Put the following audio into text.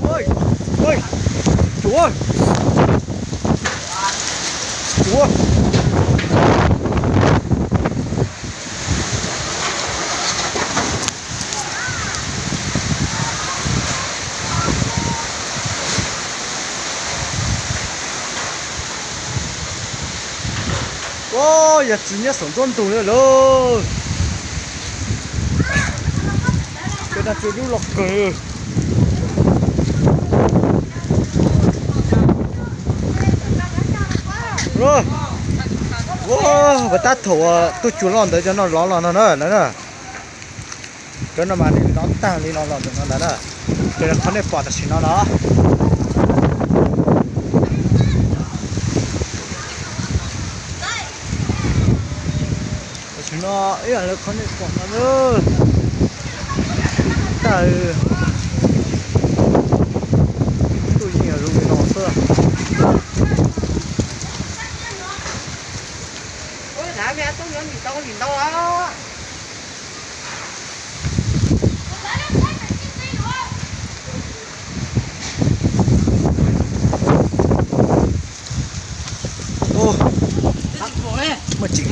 Ua, ua, cuav, cuav. Ua, yog tsis nyob saum nruab ntug li lawm. Cov no tsuas dub los kawg. Ua, tab thaum tuaj cuag loj ntawd cov no lov los no na, lawv na. Cov no mas nws lov tag li no los ntawm no ntawd na. Cov qhov nej pom tam sim no no. Tam sim no ib yam li qhov nej pom no na. Tag, tuaj yeej zoo li no xwb. Muaj tseem